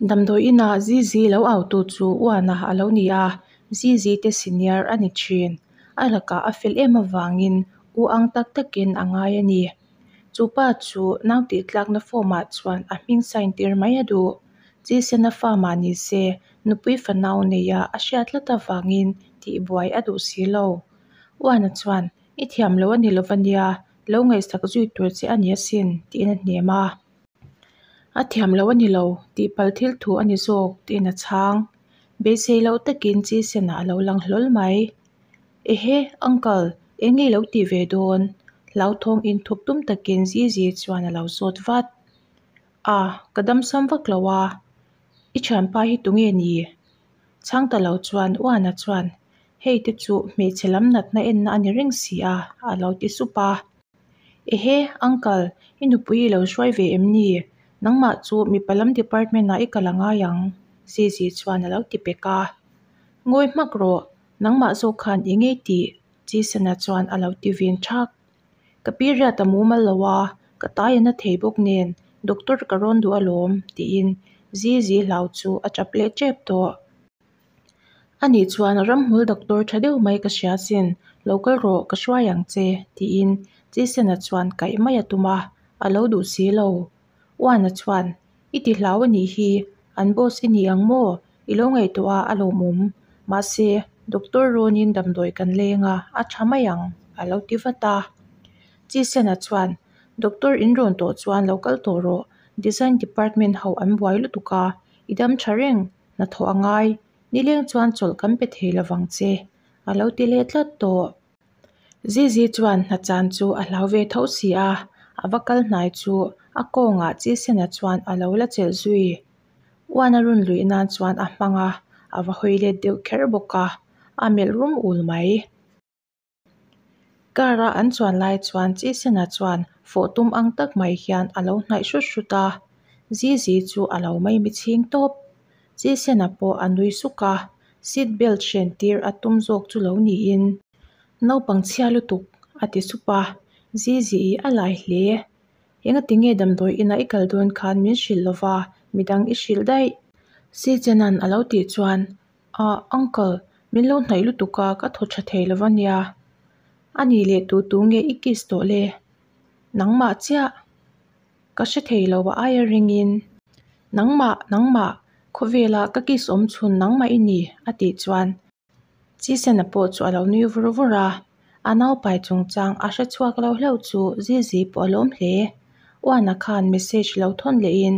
Damdawi inah Zizi lo au tu chu Uana a lo ni a, Zizi te senior a ni thin. A lakah a fel em avangin u ang tak takin a ngai a ni. Chu pa chu nau tih tlakna form ah chuan a hming sign tir mai a duh. Chisena fa mah ni se nupui fanau neia a hriat tlat avangin tihbuai a duh si lo. Uana chuan, I thiam lo a ni lo va nia, lo ngaihsak zui tur che a ni asin, tiin a hnem a. A thiam lo a ni lo, tihpalh thil thu a ni zawk, tiin a chhang. Beisei loh takin Chisena a lo lang hlawl mai. Ehe, Uncle, eng nge i lo tih ve dawn? Hlauthawng inthup tum takin Zizi chuan a lo zawt vat. A, ka damsam vak lo a, i thianpa hi tunge ni? Chhang ta lo chuan Uana chuan, Hei te chu hmeichhe lam natna enna a ni reng si a, a lo ti sup a. Ehe, Uncle, i nupui i lo hruai ve em ni? Nangmah chu mipa lam department ah i kal a ngai ang, Zizi chuan a lo ti pek a. Ngawi hmak rawh, nangmah zawk khan i ngei tih, Chisana chuan a lo ti vin thak. Ka period a mumal lo a, ka tai a na thei bawk nen doctor ka rawn duh alawm, tiin Zizi hlau chu a tap leh tep tawh. Anih chuan ramhmul doctor tha deuh mai ka hria sin, lo kal rawh ka hruai ang che, tiin Chisena chuan kaih mai a tum a, a lo duh si lo. Uana chuan, I ti hlau a nih hi, an boss i ni ang maw? I lo ngaihtuah a, a lawmawm. Mahse, doctor rawnin damdawi kan leng a, a tha mai ang, a lo ti vat a. Chisena chuan, Doctor in rawn tawh chuan lo kal tawh rawh, design department ho an buai lutuk a, i dam tha reng, hnathawh a ngai, nileng chuan chawlh kan pe thei lovang che, a lo ti leh tlat tawh. Zizi chuan hna chan chu a hlau ve tho si a, a va kal hnai chu a kawngah Chisena chuan a lo la chelh zui. Uan a rawn luih nan chuan a hmang a, a va hawi let deuh kher bawk a, a melh rum ul mai. Car a an chuan lai chuan Chisena chuan fawh tum ang tak mai hian a lo hnaih hrut hrut a, Zizi chu a lo maimi chhing tawp. Chisena pawh a nui suk a, seat belt hren tir a tum zawk chu lo niin. Naupang chhia lutuk a ti sup a, Zizi i a lai hle. Engati nge damdawi inah i kal dawn khan min hrilh lova, midang i hrilh daih? Sichena'n a lo tih chuan, Ah, uncle, min lo hnaih lutuk a, ka thaw tha thei lova nia. A nih leh tu tu nge i kiss tawh le? Nangmah chiah. Ka hre thei lo a aia ringin. Nangmah, nangmah, khawvela ka kiss awm chhun nangmah i ni, a tih chuan. Chisena pawh chu a lo nui vur vur a, a naupai chungchang a hre chhuak lo hlauh chu Zizi pawh a lawm hle. Uana khan message lo thawn lehin,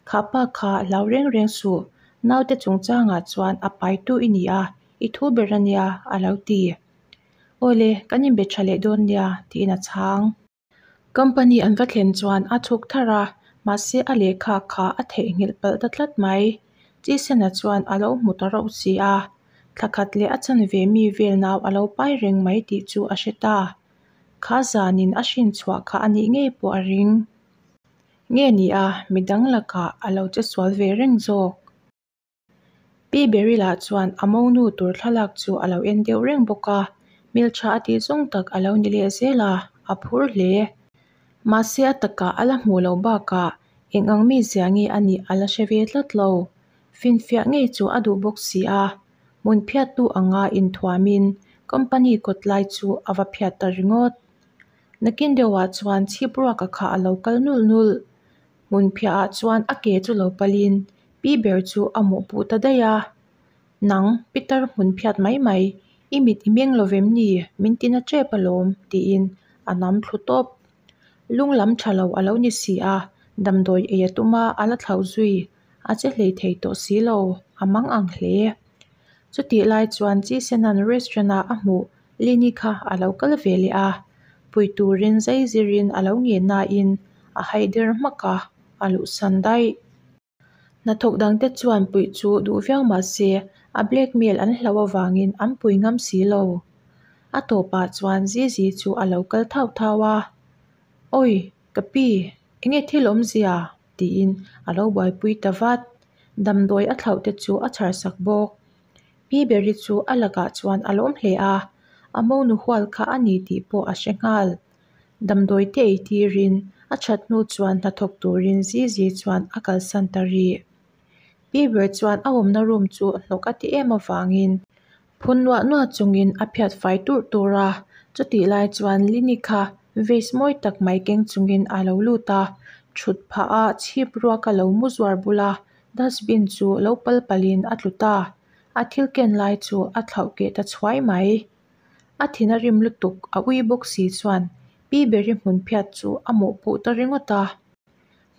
Kha pa kha hlau reng reng suh, naute chungchangah chuan a paitu i ni a, i thu ber a nia, a lo ti. Awle, kan inbe tha leh dawn nia, tiin a chhang. Company an va thlen chuan a chhuk thar a, mahse a lehkha kha a theihnghilh palh ta tlat mai. Chisena chuan a lo hmu ta rauh si a, thla khat leh a chanve mi vel nau a lo pai reng mai tih chu a hre ta. Kha zanin a hrin chhuah kha a nih ngei pawh a ring. Nge ni a, midang lakah a lo che sual ve reng zawk. Pi Berila chuan a monu tur thlalak chu a lo en deuh reng bawk a, hmeltha a tih zawng tak a lo ni leh zel a, a phur hle. Mahse a takah a la hmuh loh bakah eng ang mizia nge a nih a la hre ve tlat lo. Finfiah ngei chu a duh bawk si a, hmun phiattu anga inthuamin company kawt lai chu a va phiat ta ringawt. Nakin deuhah chuan chhip ruaka kha a lo kal nulh nulh. Hmun phiahah chuan a ke chu lo palin pi ber chu a mawhpuh ta daih a. Nang, Peter hmun phiat mai mai, i mit i meng lo vem ni? Min ti na tep alawm, tiin a nam thlu tawp. Lung lam tha lo a lo ni si a, damdawi ei a tum a, a la thlauh zui. A che hlei thei tawh si lo, a mang ang hle. Chutih lai chuan Chisena'n restaurant-ah a hmuh Lini kha a lo kal ve leh a, pui turin zai zirin a lo ngen nain a haider hmak a, a luhsan daih. Hnathawk dangte chuan puih chu duh viau mah se a blackmail an hlauh avangin an pui ngam si lo. A tawpah chuan Zizi chu a lo kal thauh thau a, Awi, ka pi, enge thil awmzia? tiin a lo buaipui ta vat. Damdawi a thlauh te chu a chharsak bawk. Pi Beri chu a lakah chuan a lawm hle a, a monu hual kha a ni tih pawh a hre nghal. Damdawi te ei tirin a that hnu chuan hnathawk turin Zizi chuan a kalsan ta rih. Pi ber chuan a awmna room chu hnawk a ti em avangin phun nuah nuah chungin a phiat fai turh tur a. Chutih lai chuan Lini kha vase mawi tak mai keng chungin a lo lut a, thut phah a chhip ruak a lo mu zuar bula dustbin chu lo pal palhin a tlu ta. A thil ken lai chu a thlauh keh ta chhuai mai. A thin a rim lutuk a ui bawk si chuan Pi Beri hmun phiat chu a mawhpuh ta ringawt a.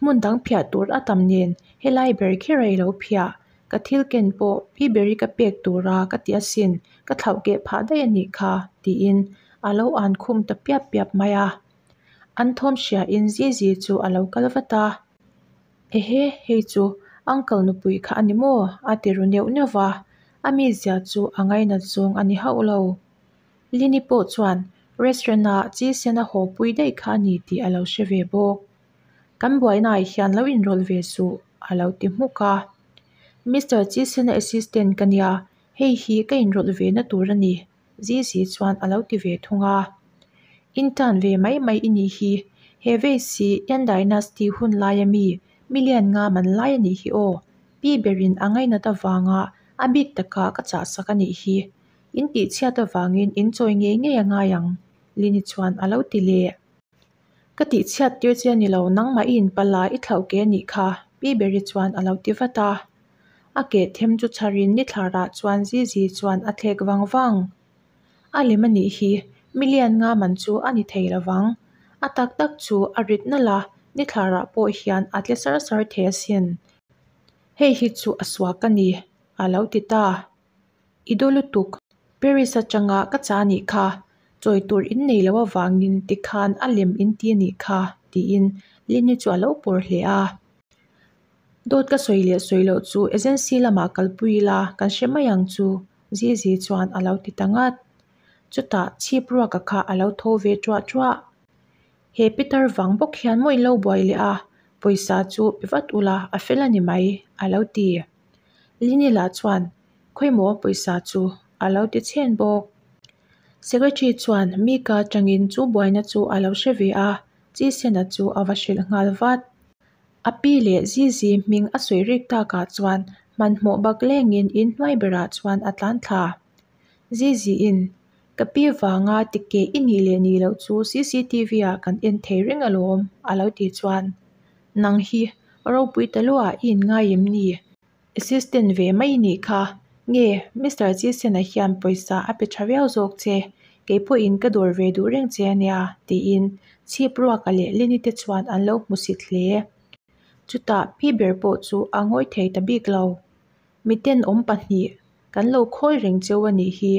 Hmun dang phiah tur a tam nen helai ber kher a i lo phiah. Ka thil ken pawh Pi Beri ka pek tura ka ti asin, ka thlauh keh phah daih a nih kha, tiin a lo an khum ta piap piap mai a. An thawm hriain Zizi chu a lo kal vat a. Ehe, hei chu Uncle nupui kha a ni maw? a ti ru neuh neuh va, a mizia chu a ngainat zawng a ni hauh lo. Lini pawh chuan restaurant-a chi sen a haw pui daih kha a ni tih a lo hre ve bawk. Kan buainaah hian lo inrawlh ve suh, a lo ti hmuk a. Mister Chisena assistant ka nia, hei hi ka inrawlh ve na tur a ni, Zizi chuan a lo ti ve thung a. Intern ve mai mai i nih hi, he vase hi Yan Dynasty hun laia mi million nga man lai a nih hi aw, pi berin a ngainat avanga a bik taka ka chahsak a nih hi. In tihchhiat avangin in chawi ngei ngei a ngai ang, Lini chuan a lo ti leh. Ka tihchhiat tir che a ni lo, nangmah i inpalh a, i thlauh ke a nih kha, Pi Beri chuan a lo ti vat a. A keh them chu chharin nithlarah chuan Zizi chuan a thlek vang vang. A lem a nih hi, million nga man chu a ni thei lo vang. A tak tak chu a rit nalh a, nithlarah pawh hian a tle sar sar thei asin. Hei hi chu a suak a ni, a lo ti ta. I daw lutuk. Paris atanga ka cha anih kha, chawi tur in nei lo avangin tikhan a lem in ti anih kha, tiin Lini chu a lo pawr hle a. Dawt ka sawi leh sawi loh chu agency lamah kalpui ila kan hre mai ang chu, Zizi chuan a lo ti ta ngat. Chutah chhip ruaka kha a lo tho ve ṭuah ṭuah. He Peter vang bawk hian maw in lo buai leh a, pawisa chu pe vat ula a fel a ni mai, a lo ti. Lini lah chuan Khawimaw pawisa chu a lo ti chhen bawk. Secretary chuan Mika atangin chu buaina chu a lo hre ve a, Chisena chu a va hrilh nghal vat. A pi leh Zizi hming a sawi rik takah chuan hmanhmawh bak lengin inhnuai berah chuan a tlan thla. Ziziin, Ka pi vanga tike i nih leh nih loh chu cctv ah kan en thei reng alawm a lo tih chuan, Nang hi ropui ta luah i inngai em ni? Assistant ve mai i nih kha. Nge, Mister Chisena hian pawisa a pe tha viau zawk che, kei pawhin ka dawr ve duh reng che ania, tiin chhip ruaka leh Lini te chuan an lo hmusit hle. Chutah pi ber pawh chu a ngawi thei ta bik lo. Miten awm pahnih kan lo khawi reng cheu a nih hi.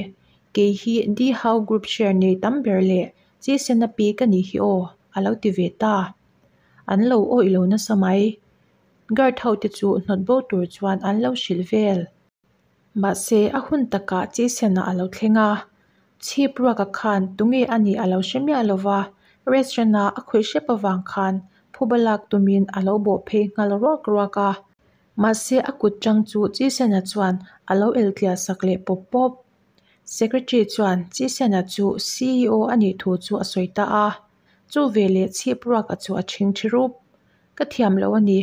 Kei hi Di Hau Group share nei tam ber leh Chisena pi ka nih hi aw, a lo ti ve ta. An lo awih lo nasa mai. Guard ho te chu hnawt bo tur chuan an lo hrilh vel. Mahse, a hun takah Chisena a lo thleng a. Chhip ruaka khan tunge a nih a lo hre miah lo va, restaurant a a khawih hrep avang khan phuba lak tumin a lo bawh phei nghal ruak ruak a. Mahse, a kut chang chu Chisena chuan a lo eltliah sak leh pawp pawp. Secretary chuan Chisena chu CEO a nih thu chu a sawi ta a. Chu veleh chhip ruaka chu a chhing thi rup. Ka thiam lo a ni,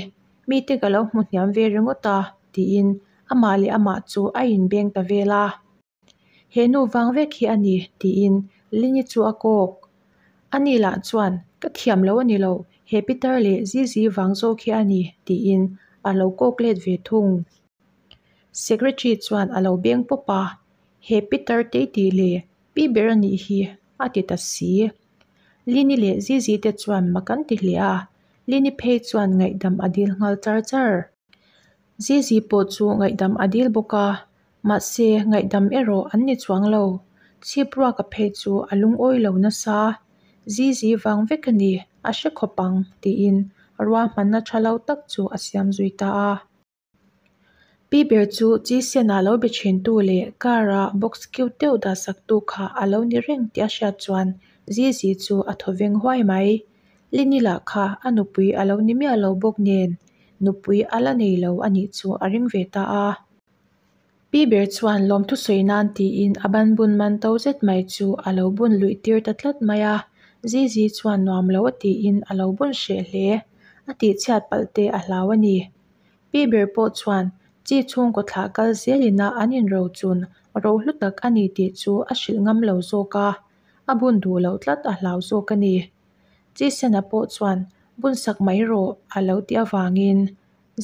mite ka lo hmu hniam ve ringawt a, tiin amah leh amah chu a inbeng ta vel a. He nu vang vek hi a ni, tiin Lini chu a kawk. Ani lah chuan, Ka thiam lo a ni lo, he Peter leh Zizi vang zawk hi a ni, tiin a lo kawk let ve thung. Secretary chuan a lo beng pawp a, He Peter tei tih leh pi ber a nih hi, a ti ta si. Lini leh Zizi te chuan mak an ti hle a, Lini phei chuan ngaihdam a dil nghal char char. Zizi pawh chu ngaihdam a dil bawk a, mahse ngaihdam erawh an ni chuang lo. Chhip ruaka phei chu a lungawi lo nasa. Zizi vang vek a ni, a hre khawp ang, tiin ruahmanna tha lo tak chu a siam zui ta a. Pi ber chu Chisena lo be thintu leh car-a box cute deuh dahsaktu kha a lo ni reng tih a hriat chuan Zizi chu a thaw veng huai mai. Lini lah kha a nupui a lo ni miah lo bawk nen nupui a la nei lo a nih chu a ring ve ta a. Pi ber chuan lawmthu sawi nan tiin a ban bun man to zet mai chu a lo bun luih tir ta tlat mai a. Zizi chuan nuam lo a tiin a lo bun hreh hle. A tihchhiat palh te a hlau a ni. Pi ber pawh chuan Chi chhungkaw thlah kal zelina an inrochun rohlu tak a ni tih chu a hrilh ngam lo zawk a, a bun duh loh tlat a hlau zawk a ni. Chisena pawh chuan bunsak mai rawh a lo tih avangin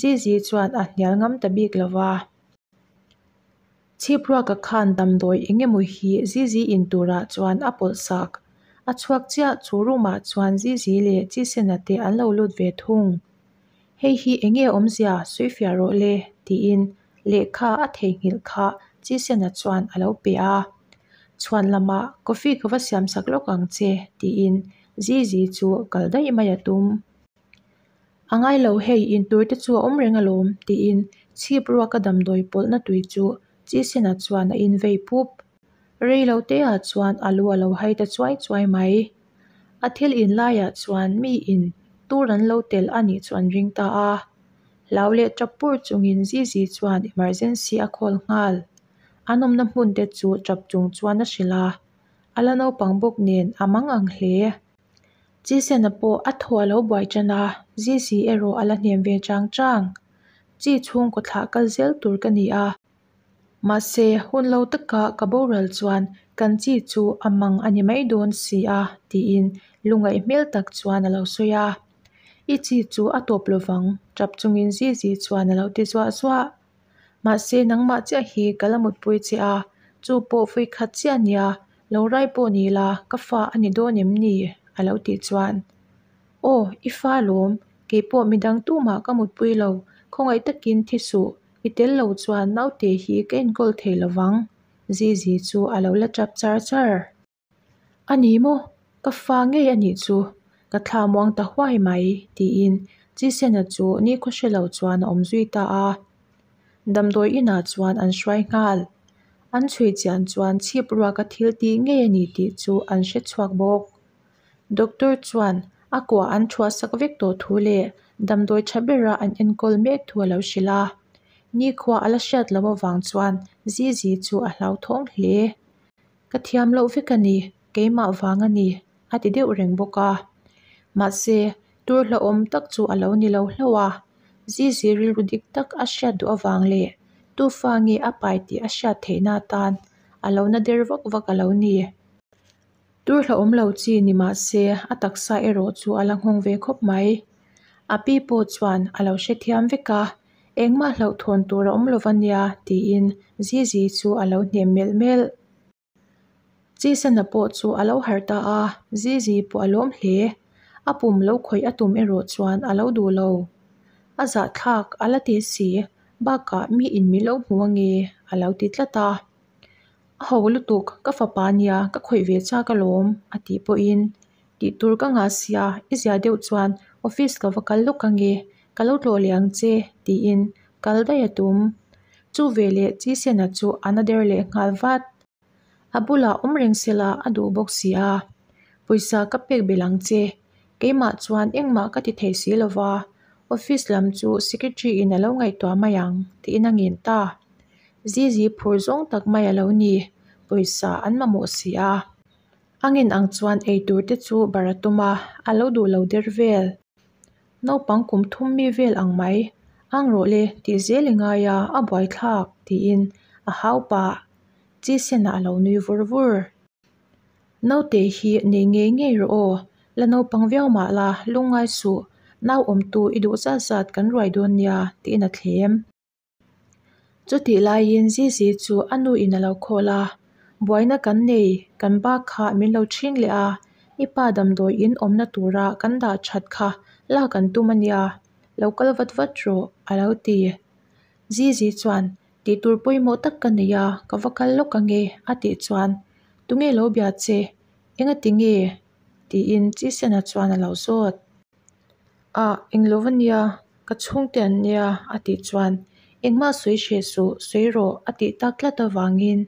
Zizi chuan a hnial ngam ta bik lo va. Chhipruaka khan damdawi eng emaw hi Zizi in turah chuan a pawlh sak. A chhuak chiah chu room ah chuan Zizi leh Chisena te an lo lut ve thung. Hei hi eng nge awmzia sawifiah rawh le tiin lehkha a theihnghilh kha Chisena chuan a lo pe a. Chhuan lamah coffee ka va siam sak lawk ang che tiin Zizi chu kal daih mai a tum. A ngai lo hei intur te chu a awm reng alawm tiin chhip ruaka damdawi pawlhna tui chu Chisena chuan a invei pup. Rei lo te ah chuan a lu a lo hai ta chuai chuai mai. A thil in laiah chuan mi in tur an lo telh a nih chu an ring ta a. Hlau leh tap pur chungin Zizi chuan emergency a call nghal. An awmna hmun te chu tap chung chuan a hrilh a. A la naupang bawk nen a mang ang hle. Chisena pawh a thaw a lo buai tan a, Zizi erawh a la hnem ve chang chang. Chi chhungkaw thlah kal zel tur ka ni a. Mahse, hun lo taka ka boral chuan kan chi chu a mang a ni mai dawn si a, tiin lungaih hmel tak chuan a lo sawi a. I chi chu a tawp lovang, tap chungin Zizi chuan a lo ti zuah zuah. Mahse, nangmah chiah hi ka la mutpui che a, chu pawh vawi khat chiah a nia, lo rai pawh ni la, ka fa a ni dawn em ni? a lo tih chuan, Aw, i fa lawm, keipawh midang tumah ka mutpui lo, khawngaih takin thi suh, I tel lo chuan naute hi ka enkawl thei lo vang, Zizi chu a lo la tap char char. A ni maw? Ka fa ngei a nih chu, ka thla muang ta huai mai, tiin Chisena chu nikhaw hre lo chuan a awm zui ta a. Damdawi inah chuan an hruai nghal. An chhui chian chuan chhip ruaka thil tih ngei a ni tih chu an hre chhuak bawk. Doctor chuan a kuah an thuahsak vek tawh thu leh damdawi tha bera an enkawl mek thu a lo hrilh a. Nikhua a la hriat loh avang chuan Zizi chu a hlauthawng hle. Ka thiam loh vek a ni, keimah vang a ni, a ti deuh reng bawk a. Mahse, tur hlauhawm tak chu a lo ni lo hlauh a. Zizi rilru dik tak a hriat duh avang leh tufa nge a pai tih a hriat theihna atan a lo na der vak vak a lo ni. Tur hlauhawm lo chi ni mah se a taksa erawh chu a la nghawng ve khawp mai. A pi pawh chuan a lo hrethiam vek a, engmah hlauhthawn tur a awm lo va nia tiin Zizi chu a lo hnem melh melh. Chisana pawh chu a lo harh ta a, Zizi pawh a lawm hle. A pum lo khawih a tum erawh chuan a lo duh lo. A zahthlak a la ti si, bakah miin min lo hmu ange a lo ti tlat a. A ho lutuk, ka fapa nia, ka khawih ve chak alawm, a tih pawhin, Tih tur ka ngah sia, i zia deuh chuan office ka va kal lawk ange, ka lo tlawh leh ang che, tiin kal daih a tum. Chu veleh Chisena chu a na der leh nghal vat. A bulah awm reng sela a duh bawk si a, Pawisa ka pek belh ang che, keimah chuan engmah ka ti thei si lova, office lam chu secretary in a lo ngaihtuah mai ang, tiin a ngen ta. Zizi phur zawng tak mai a lo ni, pawisa an mamawh si a. A ngen ang chuan eitur te chu bar a tum a, a lo duh lo der vel. Naupang kum thum mi vel ang mai, ang rawh le tih zel i ngai a, a buaithlak tiin a hau pah. Chisena a lo nui vur vur. Naute hi nei ngei ngei rawh aw, la naupang viau mah la, lungngai suh, nau awmtu i duh zat zat kan ruai dawn nia tiin a thlem. Chutih laiin Zizi chu a nu in a lo call a, Buaina kan nei, kan bak kha min lo ṭhing leh a, i pa damdawi in awmna tura kan dah ṭhat kha lak an tum a nia, lo kal vat vat rawh a lo ti. Zizi chuan tih tur pawimawh tak ka nei a, ka va kal lawk ange a tih chuan Tunge lo bia che? Engati nge? tiin Chisena chuan a lo zawt. Ah, eng lo va nia, ka chhungte an nia a tih chuan engmah sawi hreh suh, sawi rawh a tih tak tlat avangin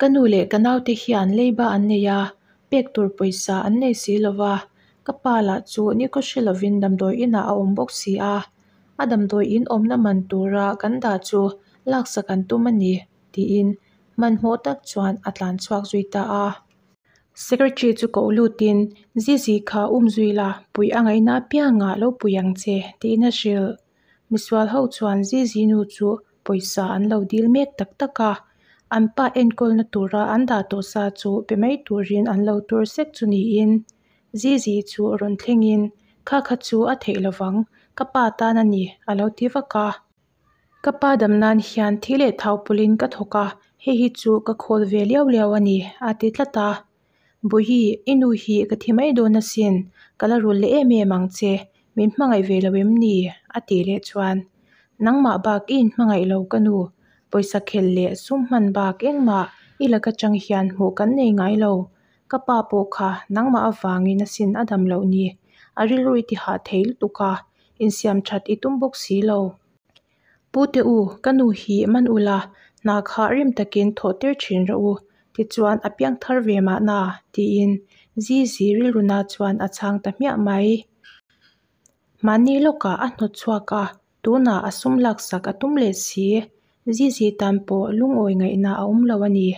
ka nu leh ka naute hian leiba an nei a, pek tur pawisa an nei si lo va, ka pa lah chu nikhaw hre lovin damdawi inah a awm bawk si a, a damdawi in awmna man tura kan dah chu laksak an tum a ni tiin hmanhmawh tak chuan a tlan chhuak zui ta a. Secretary chu koh lutin, Zizi kha um zui la, puih a ngaihna apiangah lo pui ang che, tiin a hrilh. Misual ho chuan Zizi nu chu Pawisa an lo dil mek tak tak a, an pa enkawlna tura an dah tawh sa chu pe mai turin an lo tur sek chu niin. Zizi chu rawn thlengin, Kha kha chu a theih lovang, ka pa tan a ni a lo ti vak a. Ka pa dam nan hian thi leh thau pawlhin ka thawk a, hei hi chu ka khawl ve liau liau a ni a ti tlat a. Bawihi, i nu hi ka thi mai dawn asin, ka la rul leh em em ang che, min hmangaih ve lo em ni? a tih leh chuan, Nangmah bak i inhmangaih lo ka nu, pawisa khel leh sum hman bak engmah i laka chang hian hmuh kan nei ngai lo, ka pa pawh kha nangmah avangin asin a dam loh ni, a rilru i ti hah thei lutuk a, insiam that i tum bawk si lo. Pu te u, ka nu hi man ula, hna kha rim takin thawh tir thin rawh u, tichuan a piang thar ve mahna, tiin Zizi rilruna chuan a chhang ta hmiah mai. Mahni lawkah a hnawt chhuak a, tunah a sum laksak a tum leh si. Zizi tan pawh lungawi ngaihna a awm lo a ni.